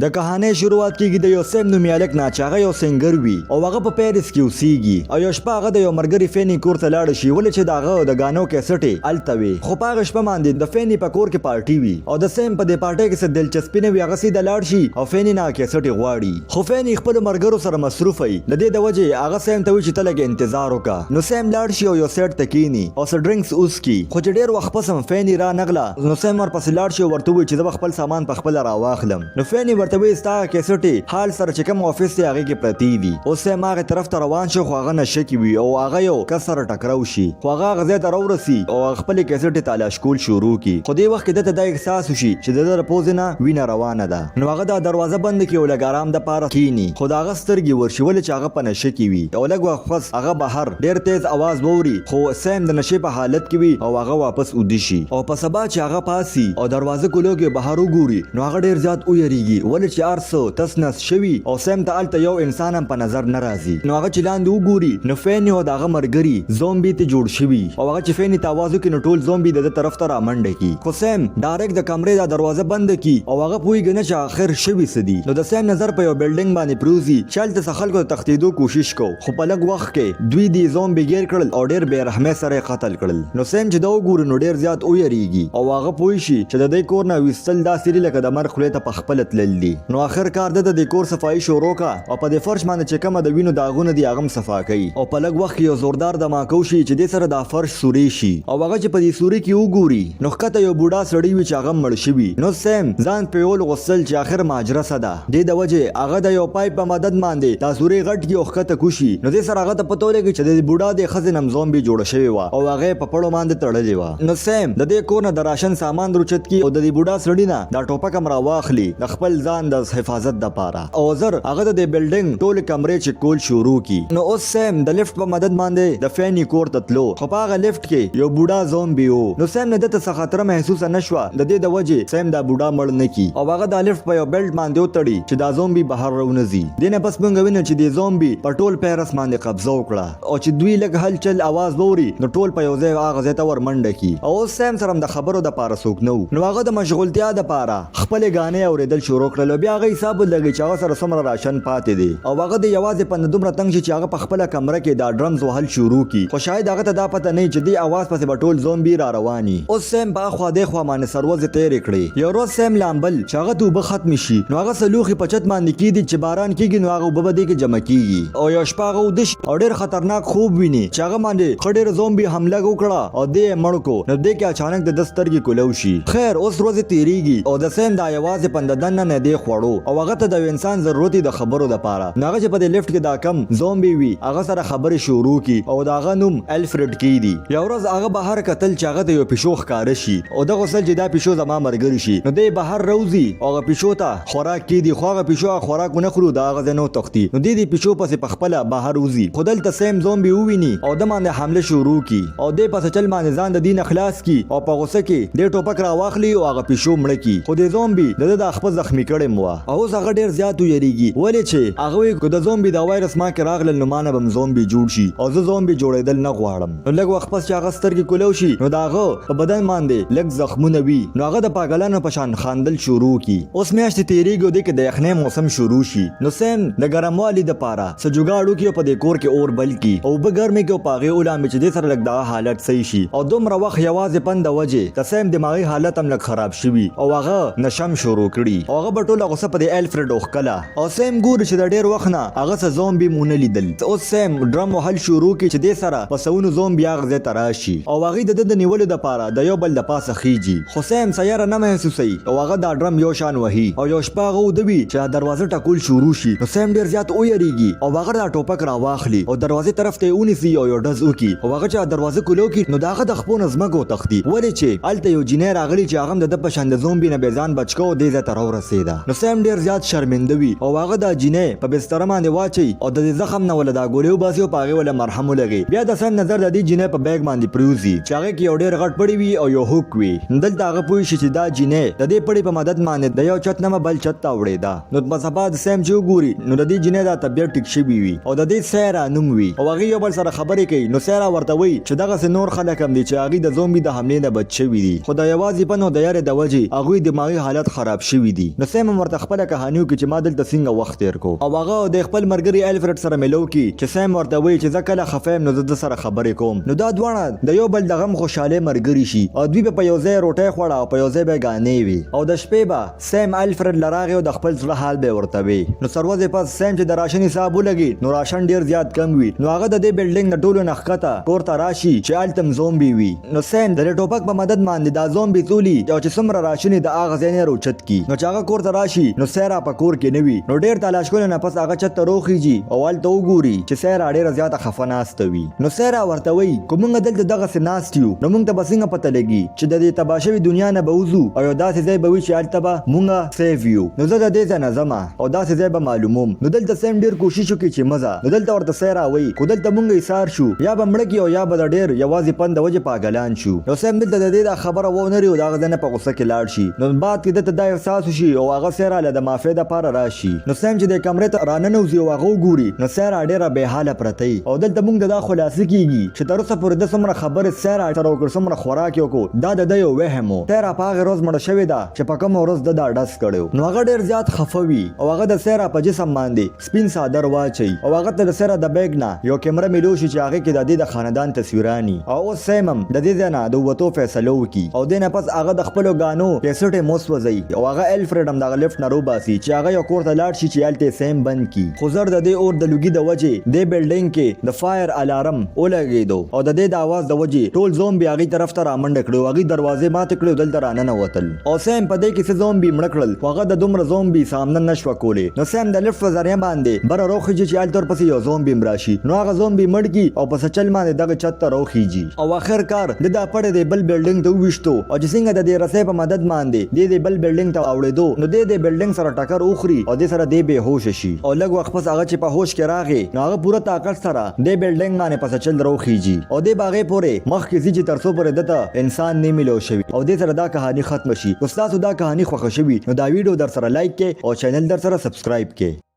د کهانۍ شروعات کیږي د یو سیم نومي هلک نه چې هغه یو سنګر وي او هغه په پیرس کې اوسیږي او یو شپه هغه د یو مرګري فیني کور ته لاړ شي، ولې چې د هغه د ګانو کیسټې هلته وي. خو په هغه شپه باندې د فیني په کور کې پارټي وي او د سیم په دې پارټۍ کې څه دلچسپي نه وي. هغه سیده لاړ شي او فیني نه کیسټې غواړي، خو فیني خپلو مرګرو سره مصروف وي. د دې د وجې هغه سیم ته وایي چې ته لږ انتظار وکړه. نو سیم لاړ شي او یو سیټ ته کیني او څه ډرنکس وڅکي، خو چې ډیر وخت پس هم فیني را نغله، نو سیم ورپسې لاړ شي او ورته ووایي چې زه به خپل سامان په خپله راواخلم. نو فیني ورته وایي ستا هغه کیسټې حال سره چې کوم آفس دی هغې کې پرتې دي. اوس سیم هغې طرف ته روان شو، خو هغه نشه کې وي او هغه یو کس سره ټکرو شي، خو هغه هغه ځای ته راورسي او هغه خپلې کیسټې تالاش کول شروع کړي. خو دې وخت کې ده ته دا احساس وشي چې د ده د پوزې نه وینه روانه ده، نو هغه دا دروازه بنده کړي او لږ ارام دپاره کیني، خو د هغه سترګې ورشي، ولې چې هغه په نشه کې وي. او لږ وخت پس هغه بهر ډیر تیز اواز واوري، خو سیم د نشې په حالت کې وي او هغه واپس اوده شي. او په سبا چې هغه پاڅي او دروازه کولو کې بهر وګوري، نو هغه ډیر زیات ویریږي، ولې چې هر څه تس نس شوي او سیم ته هلته یو انسان هم په نظر نه راځي. نو هغه چې لاندې وګوري، نو فیني او د هغه مرګري زومبي ته جوړ شوي او هغه چې فیني ته اواز وکړي، نو ټول زومبي د ده طرف ته رامنډه کړي. خو سیم ډایرکټ د کمرې دا دروازه بنده کړي او هغه پوهیږي نه چې اخر شوي څه دي. نو د سیم نظر په یو بلډینګ باندې پروځي چې هلته څه خلکو د تښتیدو کوشش کو، خو په لږ وخت کې دوی دي زومبي ګیر کړل او ډیر بې رحمۍ سره یې قتل کړل. نو سیم چې دا وګوري، نو ډیر زیات ویریږي او هغه پوه شي چې د دې کور نه ویستل داسې دي لکه د مرګ خولې ته په خپله تلل دي. نو اخر کار ده د دې کور صفایي شروع کا او په دې فرش باندې چې کومه د وینو داغونه دي هغه هم صفا کوي. او په لږ وخت کې یو زوردار دماکه وشي چې دې سره دا فرش سوری شي او هغه چې په دې سوري کې وګوري، نو ښکته یو بوډا سړی وي چې هغه مړ شوي. نو سیم ځان پویول غوښتل چې اخر ماجره څه ده. دې د وجې هغه د یو پایپ په مدد باندې دا سوری غټ کی او ښکته کوشي. نو دې سره هغه ته پته ولګي چې د بوډا د ښځې نه هم زومبي جوړه شوې وه او هغه یې په پړو باندې تړلې وه. نو سیم د دې کور نه د راشن سامان روچت کی او د دې بوډا سړي نه دا ټوپک هم راواخلي د خپل ځان د حفاظت دپاره، او زر هغه د دې بلډنګ ټولې کمرې چک کول شروع کی. نو اوس سیم د لفټ په مدد باندې د فیني کور ته تلو، خو په هغه لفټ کې یو بوډا زومبي وو. نو سیم نه ده ته څه خطره محسوسه نه شوه، د دې د وجې سیم دا بوډا مړ نه کی او هغه دا لفټ په یو بیلټ باندې وتړي چې دا زومبي بهر راونځي. دې نه پس مونږ وینو چې دې زومبي په ټول پیرس باندې قبضه وکړه او چې دوی لږ هلچل اواز واوري، نو ټول په یو ځای هغه ځای ته ورمنډه کی. او اوس سیم سره هم د خبرو د پاره څوک نه وو، نو هغه د مشغولتیا د پاره خپلې ګانې اورېدل شروع کړل او بیا هغه حساب ولګي چې هغه سره څومره راشن پاتې دی. او هغه د یوازې پنده دومره تنګ شي چې هغه په خپله کمره کې دا ډرمز وهل شروع کړي، خو شاید هغه ته دا پته نه وي چې دې اواز پسې به ټول زومبي را روان وي. اوس سیم په اخوا دې خوا باندې سروځې تېرې کړې. یو ورځ سیم لامبل چې هغه ته اوبه ختمې شي، نو هغه څه لوښي په چت باندې کېږدي چې باران کېږي نو هغه اوبه به دې کې جمع کېږي. او یو شپه هغه اوده شي او ډېر خطرناک خوب ویني چې هغه باندې ښه ډېر زومبي حمله وکړه او دی یې مړ کو. نو دې کې اچانک د ده سترګې کولو شي. خیر اوس ورځې تیریږي او د سیم دا یوازې پنده دننه نه دی خوړو او هغه ته د یو انسان ضرورت وي د خبرو دپاره. نو هغه چې په دې لفټ کې دا کم زومبي وي هغه سره خبرې شروع کړي او د هغه نوم الفریډ کیدي. یو ورځ هغه بهر کتل چې هغه ته یو پیشو ښکاره شي او ده غوښتل چې دا پیشو زما مرګري شي. نو دی بهر راوځي او هغه پیشو ته خوراک کیدي، خو هغه پیشو هغه خوراک ونه خوري او د هغه ځای نه وتښتي. نو دی د پیشو پسې په خپله بهر وځي، خو دلته سیم زومبي وویني او ده باندې حمله شروع کړي او دی په څه چل باندې ځان د دینه خلاص کی او په غوسه کې دی ټوپک راواخلي او هغه پیشو مړه کی. خو دې زومبي د ده دا خپه زخمي کړې هم وه او اوس هغه ډیر زیات ویریږي، ولې چې هغه وایي که د زومبي دا وایرس ما کې راغلل، نو مانه به هم زومبي جوړ شي او زه زومبي جوړیدل نه غواړم. نو لږ وخت پس چې هغه سترګې کولو شي، نو د هغه په بدن باندې لږ زخمونه وي، نو هغه د پاګلانو په شان خاندل شروع کی. اوس میاشتې تیریږي او دې کې د یخنۍ موسم شروع شي. نو سیم د ګرموالي د پاره څه جګاړ وکړي او په دې کور کې اور بل کړي او اوبه ګرمې کړي او په هغې ولامبي چې دې سره لږ دغه حالت صحیح شي. او دومره وخت یوازې پند د وجې د سیم دماغي حالت هم لږ خراب شوي او هغه نشه هم شروع کړي او هغه به ټوله غوسه په دې الفریډ وښکله. او سیم ګوري چې د ډیر وخت نه هغه څه زومبي هم ونه لیدل. اوس سیم ډرم وهل شروع کړي چې دې سره په سوونو زومبي هغه ځای ته راشي او هغوی د ده د نیولو دپاره د یو بل د پاسه خیژي، خو سیم څه یره نه محسوسوي او هغه دا ډرم یو شان وهي. او یو شپه هغه اوده وي چې دا دروازه ټکول شروع شي، نو سیم ډیر زیات ویریږي او هغه دا ټوپک راواخلي او دروازې طرف ته یې ونیسي او یو ډز وکړي. او هغه چې دا دروازه کولو کړي، نو د هغه د خپو نه ځمکه وتښتي، ولې چې هلته یو جینۍ راغلي چې هغه هم د ده په شان د زومبي نه بې ځان بچ کو او دې ځای ته راورسیده. نو سیم ډیر زیات شرمنده وي او هغه دا جینۍ په بستره باندې واچوي او د دې زخم نه وله دا ګولۍ وباسي او په هغې وله مرهم ولګوي. بیا د سیم نظر د دې جینۍ په بیګ باندې پریوځي چې هغې کې یو ډیر غټ پړی وي او یو هوک وي. نو دلته هغه پوه شي چې دا جینۍ د دې پړي په مدد باندې د یو چت نه بل چت ته اوړېده. نو په سبا د سیم چې وګوري، نو د دې جینۍ دا طبیعت ټیک شوي وي او د دې سیرا نوم وي او هغې یو بل سره خبرې کوي. نو سیرا ورته وایي چې دغسې نور خلک هم دي چې هغوی د زومبي د حملې نه بچ شوي دي، خو د یوازې پن او د یرې د وجې هغوی دماغي حالت خراب شوي دي. نو سیم سیم هم ورته خپله کهاني وکړي چې ما دلته څنګه وخت تیر کو. او هغه د خپل مرګري الفرډ سره ملو کی چې سیم ورته وایي چې زه کله خفه یم نو زه ده سره خبرې کوم. نو دا دواړه د یو بل د غم خوشحالۍ مرګري شي او دوی به په یو ځای روټۍ خوړه او په یو ځای به ګانې وي. او د شپې به سیم الفرډ له راغی او د خپل زړه حال به ورته وی. نو څه ورځې پس سیم چې د راشن حساب ولګي نو راشن ډیر زیات کم وي. نو هغه د دې بلډینګ د ټولو نه ښکته کور ته راشي چې هلته هم زومبي وي. نو سیم د دې ټوپک په مدد باندې دا زومبي څولي او چې څومره راشن د هغه ځای نه راوچت کړي. نو چې هغه کور ته راشي نو سیرا په کور کې نه وي. نو ډیر تلاش کولو نه پس هغه چت ته روخیږي او هلته وګوري چې سیرا ډیره زیاته خفه ناسته وي. نو سیرا ورته وایي که مونږ دلته دغسې ناست یو نو مونږ ته به څنګه پته لګي چې د دې تباه شوې دنیا نه به وځو او یو داسې ځای به وي چې هلته به مونږ سیف یو. نو زه د دې ځای نه ځمه او داسې ځای به معلوموم. نو دلته سیم ډیر کوشش وکړي چې مه ځه. نو دلته ورته سیرا وایي خو دلته مونږ ایسار شو یا به مړه کړي او یا به د ډیر یوازې پند د وجې پاګلان شو. نو سیم دلته د دې دا خبره و نه ری او د هغه ځای نه په غوسه کې لاړ شي. نو بعد کې ده ته دا احساس وشي او هغه سیرا له د معافۍ دپاره راشي. نو سیم چې د کمرې ته راننوځي او هغه وګوري نو سیرا ډیره بې حاله پرته وي. او دلته مونږ ته دا خلاصه کیږي چې تر اوسه پورې ده څومره خبرې سیرا سره وکړ څومره خوراک یې وکړو دا د ده یو وهم و. سیرا په هغې ورځ مړه شوې ده چې په کومه ورځ ده دا ډز کړی و. نو هغه ډیر زیات خفه وي او هغه د سیرا په جسم باندې سپین څادر واچوي او هغه ته د سره د بیګ نه یو کیمره ملو شي چې هغې کې د دې د خاندان تصویران وي. او اوس سیم هم د دې ځای نه د ووتو فیصله وکړي او دې نه پس هغه د خپلو ګانو کیسټ هم وسوځوي او هغه الفریډ هم د هغه لفټ نه روباسي چې هغه یو کور ته لاړ شي چې هلته یې سیم بند کړي. خو زر د دې اور د لوګي د وجې دې بلډینګ کې د فایر الارم ولګیدو او د دې د اواز د وجې ټول زومبي هغې طرف ته رامنډه کړې او هغې دروازې ماتې کړې او دلته راننوتل. او سیم په دې کې څه زومبي مړه کړل خو هغه د دومره زومبي سامنا نه شوه کولی. نو سیم د لفټ په ذریعه باندې بره روخیږي چې هلته ورپسې یو زومبي هم راشي. نو هغه زومبي مړ کړي او په څه چل باندې دغه چت ته روخیږي. او اخر کار ده دا پړی دې بل بلډینګ ته وویشتو او چې څنګه د دې رسۍ په مدد باندې دې دې بل بلډینګ ته اوړیدو نو دې دې بلډینګ سره ټکر وخوري او دې سره دې بې هوشه شي. او لږ وخت پس هغه چې په هوش کې راغی نو هغه پوره طاقت سره دې بلډینګ باندې په څه چل روخیږي او دې باغې پورې مخکې ځي چې تر څو پورې ده ته انسان نه ملو شوي. او دې سره دا کهانی ختمه شي. که ستاسو دا کهانی خوښه شوي نو دا ویډیو درسره لایک کړئ او چینل درسره سبسکرایب کړئ.